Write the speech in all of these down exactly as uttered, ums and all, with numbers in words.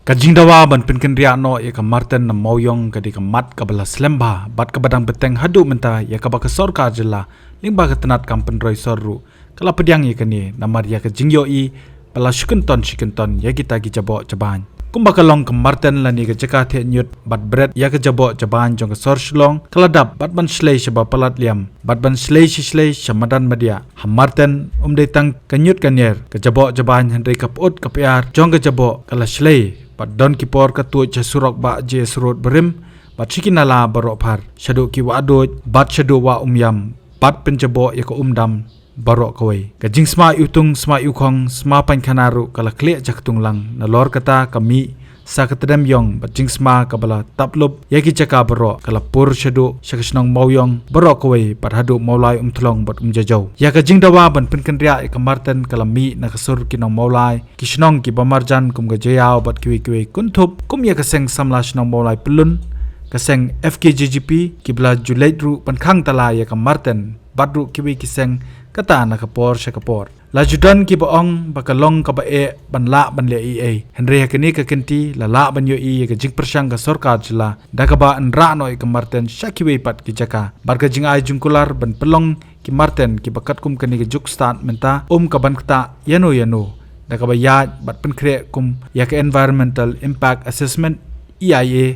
Ka jingdawa ban pynkynriah noh ïa ka Marten na Mawïong ka dei ka mat kaba la slem bha bad kaba dang bteng haduh mynta ïa kaba ka sorkar jylla lyngba ka tnat kam pynroi sor ruh ka la pdiang ïa kane namar ïa ka jingïohi ba la shu kynton shi kynton ïa kita ki jaboh jabain. Kumba ka long ka Marten lane ka jaka theh ñiut bad bret ïa ka jaboh jabain jong ka sor Shillong ka la dap bad ban shlei sha ba palat liam bad ban shlei shi shlei sha madan madiah. Ha Marten um dei tang ka ñiut ka ñier ka jaboh jabain hynrei ka pyut ka pyiar jong ka jaboh ka la shlei bad don ki por ka tuid sha surok Bah J S Road barim bad sha ki nala baroh phar shaduh ki wah duid bad shaduh wah Umïam bad pynjaboh ïa ka Umdam baroh kawei. Ka jingsma iwtung sma iwkhong sma painkhana ruh ka la khlieh jaktung lang nalor kata ka mih sa ka tdem ïong bad jingsma kaba la tap lup ïa ki jaka baroh ka la pur shaduh sha ka shnong Mawïong baroh kawei bad haduh Mawlai Umthlong bad Umjajaw. Ïa ka jingdawa ban pynkynriah ïa ka Marten ka la mih na ka sur ki nong Mawlai, ki shnong kiba marjan kum ka Jaïaw bad kiwei kiwei kynthup kum ïa ka seng samla shnong Mawlai Pyllun, ka seng F K J G P kiba la ju leit ruh ban khang tala ïa ka Marten bad ruh kiwei ki seng kata na ka por sha ka por. La ju don kiba ong ba ka long kaba eh ban lah ban leh ei ei hynrei ha kane ka kynti la lah ban ïohi ïa ka jingpyrshang ka sorkar jylla da kaba yn rah noh ïa ka Marten sha kiwei pat ki jaka bad ka jingai jingkular ban pynlong ki Marten kiba katkum kane ka juk stad mynta um ka ban ktah ïano ïano da kaba ïaid bad pynkhreh kum ïa ka Environmental Impact Assessment, E I A,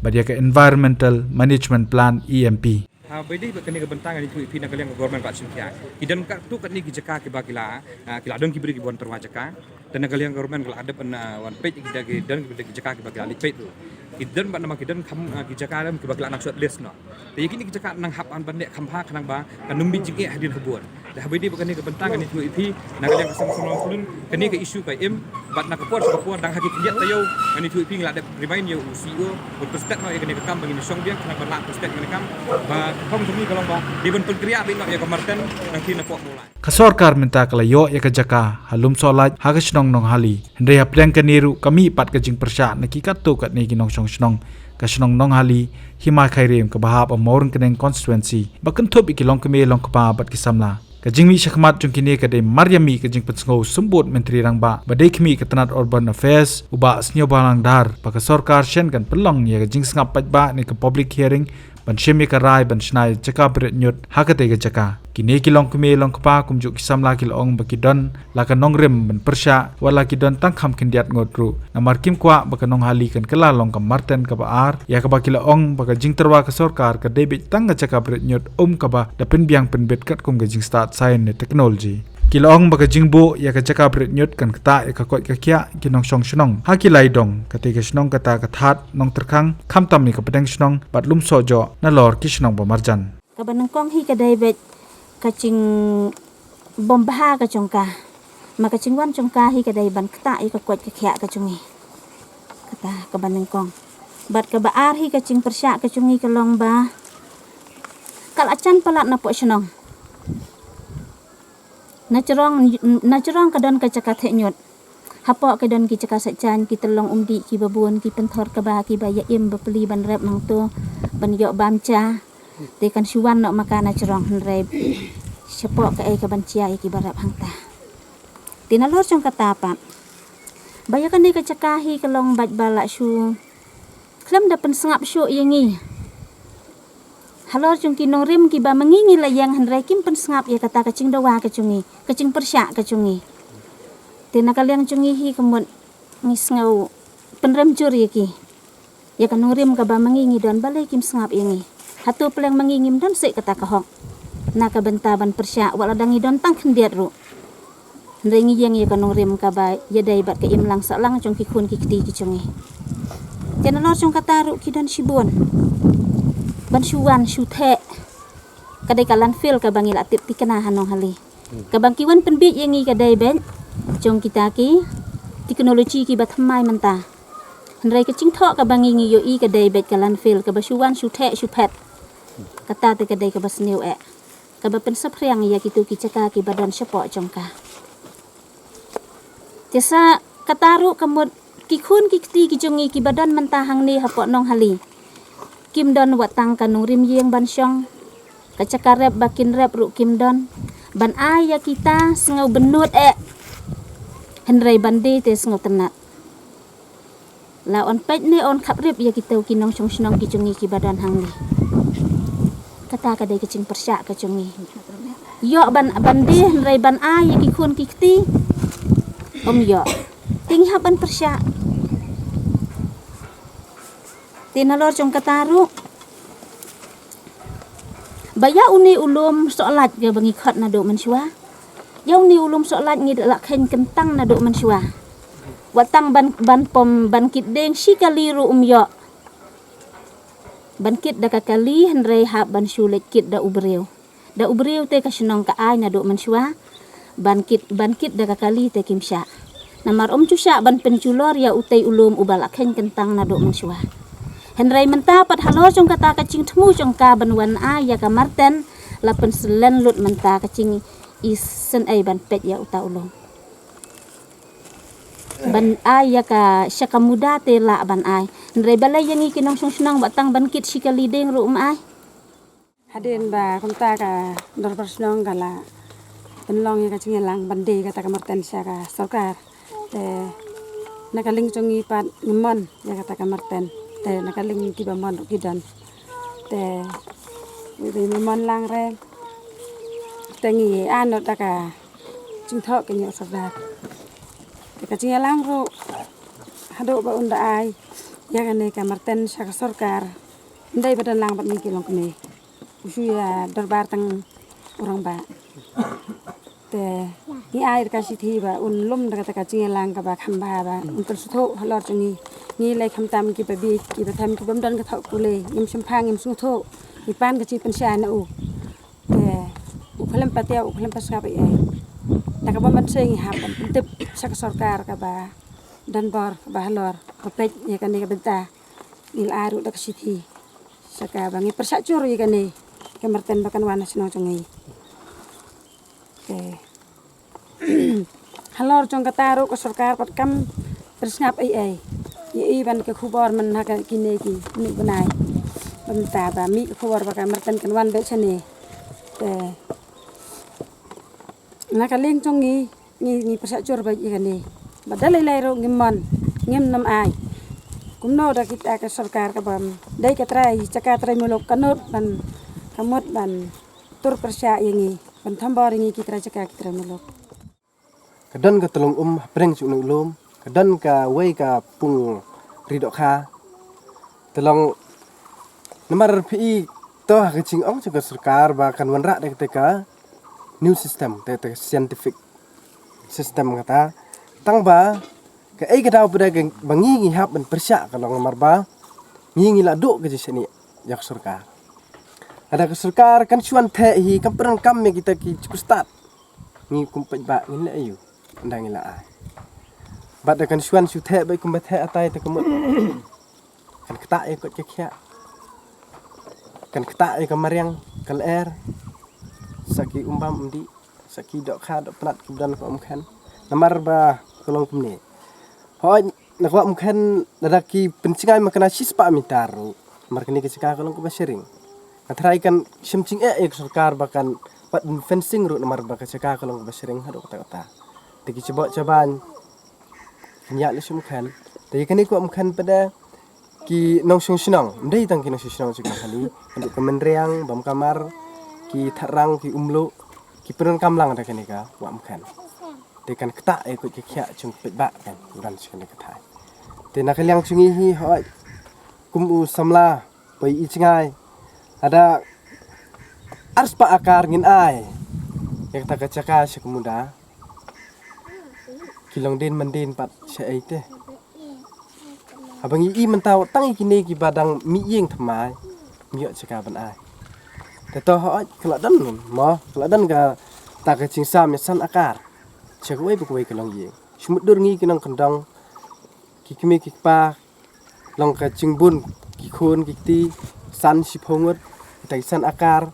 bad ïa ka Environmental Management Plan, E M P. Ha, ba dei bad kane ka bynta ngan ïathuh ïa phi na ka liang ka government ka Shillong. Ki don katto katne ki jaka kiba ki la, ah, ki la don ki briew kiba wan tyrwa jaka. Te na ka liang ka government ka la dep ban, ah, wan peit ki da ki don ki briew ki jaka kiba ki la leit peit ruh. Ki don bad namar ki don kham, ah, ki jaka lem kiba ki la nang shortlist noh. Te ïa kine ki jaka nang hap ban ban leh kham bha khnang ba kan ym mih jingeh hadien habud. Te haba ïadei bad kane ka bynta ngan ïathuh ïa phi na ka liang ka seng Mawlai Pyllun kane ka issue ka im bad na ka por sha ka por dang ha ki khyndiat taïew ngan ïathuh ïa phi, ngi la dep remind ïa u C E O ban pynstet noh ïa kane ka kam ba ngin ïa shong biang khnang ban lah pynstet ïa kane ka kam ba ka thong jong ngi ka long ba dei ban pynkynriah beit noh ïa ka Marten nangtei napoh Mawlai. Ka sorkar mynta ka la ïoh ïa ka jaka ha Lumsohlait ha ka shnong Nonghali. Hynrei hapdeng kane ruh ka mih pat ka jingpyrshah na ki katto katne ki nongshong shnong, ka shnong Nonghali, Hima Khyrim kaba hap ha Mawryngkneng constituency ba kynthup ïa ki longkmie longkpa bad ki samla. Ka jingmih shakhmat jong kine ka dei mar ïa mih ka jingpynsngew symbud Myntri Rangbah ba dei khmih ka tnat Urban Affairs u Bah Sniawbhalang Dhar ba ka sorkar shen kan pynlong ïa ka jingsngap paidbah ne ka public hearing ban shim ïa ka rai ban shna ïa jaka bret ñiut ha katei ka jaka. Kine ki longkmie longkpa kumjuh ki samla ki la ong ba ki don la ka nongrim ban pyrshah wat la ki don tang kham khyndiat ngut ruh namar kim kwah ba ka Nonghali kan kylla long ka Marten kaba ar ïa kaba ki la ong ba ka jingtyrwa ka sorkar ka dei beit tang ka jaka bret ñiut um kaba da pynbiang pynbit katkum ka jingstad science ne technology. Ki la ong ba ka jingbuh ïa ka jaka bret ñiut kan ktah ïa ka koit ka khiah ki nongshong shnong ha ki lai dong, katei ka shnong kata ka Thad, Nongtyrkhang, khamtam ïa ka pdeng shnong bad Lumsohjoh nalor ki shnong ba marjan. Kaba nyngkong hi ka dei beit ka jingbym bha ka jong ka. Ma ka jingwan jong ka hi ka dei ban ktah ïa ka koit ka khiah ka jong ngi. Kata kaba nyngkong. Bad kaba ar hi ka jingpyrshah ka jong ngi ka long ba ka la jan palat napoh shnong. Na jrong, na jrong ka don ka jaka theh ñiut. Hapoh ka don ki jaka sait jaiñ, ki tyllong umdih kiba bun, ki pynthor kba kiba ïa im bapli ban rep hangto ban ïoh bam ja. Te kan shu wan noh ma ka na jrong hynrei shapoh kaei ka ban jia ïa kiba rep hangta. Te nalor jong kata pat ba ïa kane ka jaka hi ka long bad ba la shu khlem da pynsngap shuh ïa ngi. Halor jong ki nongrim kiba ma ngi ngi la ïeng hynrei kim pynsngap ïa kata ka jingdawa ka jong ngi, ka jingpyrshah ka jong ngi. Te na ka liang jong ngi hi ka mut ngi sngew pynrem jur ïa ki. Ïa ka nongrim kaba ma ngi ngi don balei kim sngap ïa ngi. Hato pleng ma ngi ngim don seh kata ka hok na ka bynta ban pyrshah wat la dang ngi don tang khyndiat ruh. Hynrei ngi ïeng ïa ka nongrim kaba ïadei bad ka imlang sahlang jong ki khun ki kti ki jong ngi. Te nalor jong kata ruh ki don shibun ban shu wan shu theh. Ka dei ka landfill kaba ngi la tip thikna ha Nonghali. Kaba ki wan pynbiej ïa ngi ka dei beit jong kita ki teknoloji kiba thymmai mynta. Hynrei ka jingthoh kaba ngi ngi ïohi ka dei beit ka landfill kaba shu wan shu theh shu phet. Kata te ka dei kaba sniew eh. Kaba pynsaphriang ïa kito ki jaka kiba don shapoh jong ka. Te sa kata ruh ka mut ki khun ki kti ki jong ngi kiba don mynta hangne hapoh Nonghali. Kim don wat tang ka nongrim ïing ban shong. Ka jaka rep ba kin rep ruh kim don. Ban ai ïa kita sngew bynnud eh. Hynrei ban die te sngew tynnat. La yn peit ne yn khaprip ïa kito ki nongshong shnong ki jong ngi kiba don hangne. Kata ka dei ka jingpyrshah ka jong ngi. Ïoh ban, ban die hynrei ban ai ïa ki khun ki kti, ym ïoh. Te ngi hap ban pyrshah. Te nalor jong kata ruh, ba ïa une u lum sohlait kaba ngi khot naduh mynshuwa. Ïa une u lum sohlait ngi la kheiñ kyntang naduh mynshuwa. Wat tang ban, ban pom, ban kit dieng shi kali ruh ym ïoh. Ban kit da ka kali hynrei hap ban shu leit kit da u briew. Da u briew te ka shnong ka ai naduh mynshuwa. Ban kit, ban kit da ka kali te kim shah. Namar ym ju shah ban pynjulor ïa utei u lum uba la kheiñ kyntang naduh mynshuwa. Hynrei mynta pat halor jong kata ka jingthmu jong ka ban wan ai ïa ka marten, la pynslem lut mynta ka jingisynei ban peit ïa uta u lum. Ban ai ïa ka sha ka muda te lah ban ai. Hynrei balei ïa ngi ki nongshong shnong wat tang ban kit shi kali dieng ruh ym ai. Hadien ba kumta ka dorbar shnong ka la pynlong ïa ka jingïalang ban die kata ka marten sha ka sorkar. Te na ka liang jong ngi pat ngim mon ïa kata ka marten. Te na ka liang kiba mon ruh ki don. Te ngi, ngi mon lang re. Te ngi ai noh da ka jingthoh ka ïa u sordar. Te ka jingïalang ruh haduh ba un da ai ïa kane ka marten sha ka sorkar. Ym dei ba don lang bad ngi ki longkmie. U shu ïa dorbar tang u rangbah. Te ngi ai da ka shithi ba un lum da kata ka jingïalang kaba kham bha ba un pynsngewthuh halor jong ngi. Ngi lei khamtam kiba bieit kiba them kibym don ka thoh pule, ngim shemphang ngim sngewthuh. Ngi pan ka jingpynshai na u. Te u khlem pat ïa, u khlem pat sngap ei ei. Da kaba mynshwa ngi hap ban pyntip sha ka sorkar kaba don bor kaba halor ba peit ïa kane ka bynta. Ngi la ai ruh da ka shithi sha kaba ngi pyrshah jur ïa kane ka marten ba kan wan na shnong jong ngi. Te halor jong kata ruh ka sorkar pat kam pynsngap ei ei. Ïa i ban ka khubor man ha ka kine ki ni bnai. Ba mynta ba mih ka khubor ba ka marten kan wan beit shane. Te na ka liang jong ngi, ngi, ngi pyrshah jur beit ïa kane. Ba da lei lei ruh ngim mon, ngim nym ai. Kumno da kita ka sorkar kaba dei ka trai jaka trai muluk ka nud ban, ka mut ban tur pyrshah ïa ngi, ban thombor ïa ngi ki trai jaka ki trai muluk. Ka don ka tlong um hapdeng jong une u lum, ka don kawei ka pung ri dohkha. Te long namar phi i to ha ka jingong jong ka sorkar ba kan wanrah da kata ka new system, te, te scientific system kata. Tang ba kaei ka daw ba da ka ba ngi ngi hap ban pyrshah ka long namar ba ngi ngi la duh ka jingshaniah ïa ka sorkar. Lada ka sorkar kan shu wan theh hi, kan pyndonkam ïa kita ki jingstad, ngi kum paidbah ngin leh aïu? Ynda ngi la ai. Bad da kan shu wan shu theh beit kumba theh atai te ka mut. Kan ktah ïa ka koit ka khiah. Kan ktah ïa ka mariang ka lyer. Sa ki umbam umdih, sa ki dohkha dohpnat kiba don ka Umkhen. Namar ba ka long kumne. Hooid, na ka Wah Umkhen lada ki pynjngai ma kane shispah mitar ruh. Namar kane ka jaka ka long kaba shering. Nga tharai kan shim jingeh ïa ka sorkar ba kan pat fencing ruh namar ba ka jaka ka long kaba shering haduh katta katta. Te ki jaboh jaban kin ïaid lashai Umkhen. Te ïa kane ka Wah Umkhen pat de ki nongshong shnong, ym dei tang ki nongshong shnong jong ka Khali, haduh ka Mynriang, Bamkamar, ki Thadrang, ki Umluh, ki pyndonkam lang da kane ka Wah Umkhen. Te kan ktah ïa ka koit ka khiah jong ki paidbah kan, u don sha kane ka thaiñ. Te na ka liang jong ngi hi hooid, kum u samla ba i jngai, lada arspah akar ngin ai ïa kata ka jaka sha ka muda. Ki long dien man dien pat shaei te. Haba ngi i mynta wat tang ïa kine kiba dang mih ïing thymmai, ym ïoh jaka ban ai. Te to hooid ka la don mo, ka la don kata ka jingsam ïa san akar sha kawei pa kawei ka longïing. Shu mutdur ngi ki nongkyndong, ki kmie ki kpa, long ka jingbun ki khun ki kti, san shiphew ngut, kita ki san akar,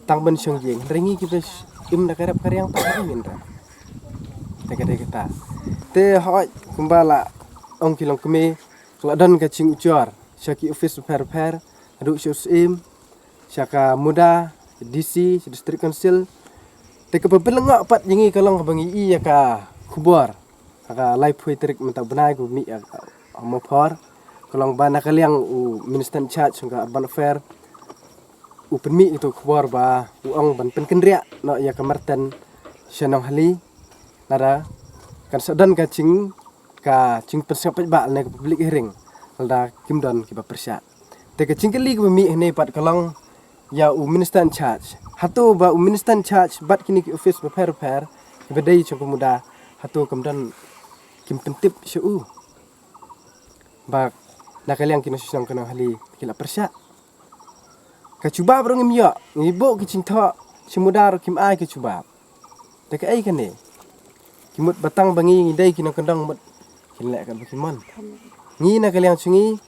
tang ban shong ïing. Hynrei ngi kiba sh-, im da ka rep ka riang tang ban ngin rep. Te ka dei kata. Te hooid kumba la ong ki longkmie, ka la don ka jingujor sha ki ophis bapher bapher, haduh sha u Syiem, sha ka MUDA, D C, sha District Council. Te kaba pynlyngngoh pat ïa ngi ka long kaba ngi i ïa ka khubor ha ka laiphew tarik mynta u bnai kaba mih ïa ka Mawphor, ka long ba na ka liang u Minister in charge ka Urban Affair u pynmih ïa ka khubor ba u ong ban pynkynriah noh ïa ka Marten sha Nonghali, lada kan sa don ka jing, ka jingpynsngap paidbah ne ka public hearing, lada kim don kiba pyrshah. Te ka jingkylli kaba mih hangne pat ka long ïa u Minister in charge, hato ba u Minister in charge bad kine ki office bapher bapher kiba dei jong ka MUDA, hato kam don, kim pyntip sha u ba na ka liang ki nongshong shnong ka Nonghali ki la pyrshah? Ka jubab ruh ngim ïoh, ngi buh ki jingthoh sha MUDA ruh kim ai ka jubab. Te kaei kane? Ki mut ba tang ba ngi, ngi dei ki nongkyndong mut kin leh katba ki mon. Ngi na ka liang jong ngi,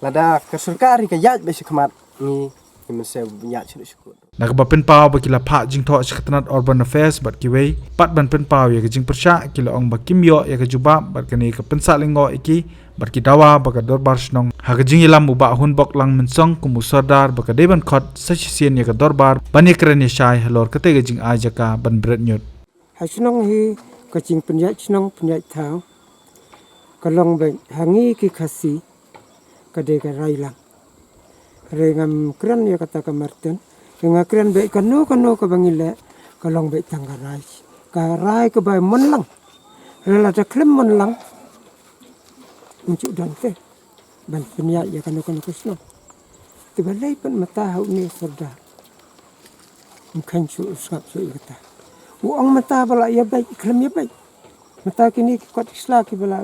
lada ka sorkar hi ka ïaid beit shakhmat, ngi, ngi mynsaw ban ïaid shaduh shakut. Na kaba pynpaw ba ki la phah jingthoh sha ka tnat Urban Affairs bad kiwei pat ban pynpaw ïa ka jingpyrshah, ki la ong ba kim ïoh ïa ka jubab bad kane ka pynsah lyngngoh ïa ki bad ki dawa ba ka Dorbar Shnong ha ka jingïalam u Bah Hunbok Langmynsong kum u Sordar ba ka dei ban khot sa shisien ïa ka Dorbar ban ïakren ïashai halor katei ka jingai jaka ban bret ñiut. Ha shnong hi ka jingpynïaid shnong pynïaid thaw ka long beit ha ngi ki Khasi ka dei ka rai lang. Hynrei ngam kren ïa kata ka Marten, nga kren beit kano kano kaba ngi leh ka long beit tang ka rai, ka rai kaba mon lang. Hynrei lada khlem mon lang, ym ju don te ban pynïaid ïa kano kano ka shnong. Te balei pat mynta ha une u Sordar ym kheiñ shuh, sngap shuh ïa kata? U ong mynta ba la ïa beit, khlem ïa beit. Mynta kine ki kot ki sla kiba la,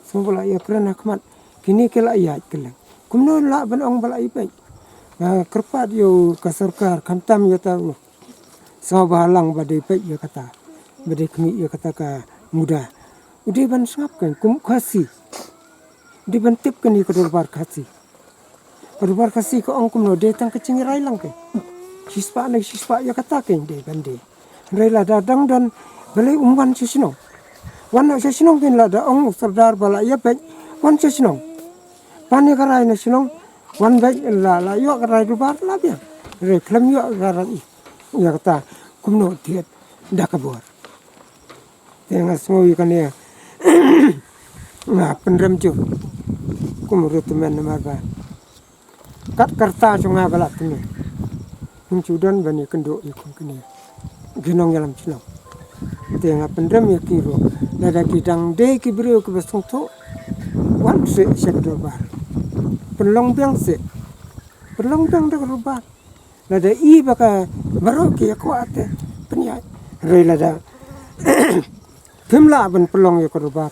sngewbha la ïa kren ha khmat, kine ki la ïaid kylleng. Kumno lah ban ong ba la ïa beit? Nga kyrpad ïa u ka sorkar, khamtam ïa uta u sngewbha lang ba dei beit ïa kata, ba dei khmih ïa kata ka MUDA, u dei ban sngap kein kum u Khasi. Dei ban tip kane ka Dorbar Khasi. Ka Dorbar Khasi ka ong kumno, dei tang ka jingrai lang kein. Shispah ne shispah ïa kata kein dei ban dei. Hynrei lada dang don, balei um wan sha shnong? Wan noh sha shnong kein, lada ong u Sordar ba la ïa beit, wan sha shnong. Pan ïa ka rai na shnong, wan beit, la, la ïoh ka rai Dorbar la biang. Hynrei khlem ïoh ka rai ïa kata, kumno thied da ka bor? Te nga sngew ïa kane nga pynrem jur kum u riewtymmen namar ba kat ka rta jong nga ba la tymmen, ngim ju don ban ïakynduh ïa kum kine ki nongïalam shnong. Te nga pynrem ïa ki ruh, lada ki dang dei ki briew kiba sngewthuh, wan seh sha ka Dorbar, pynlong biang seh, pynlong biang da ka Dorbar. Lada i ba ka baroh ki ïa kwah te pynïaid. Hynrei lada phim lah ban pynlong ïa ka Dorbar,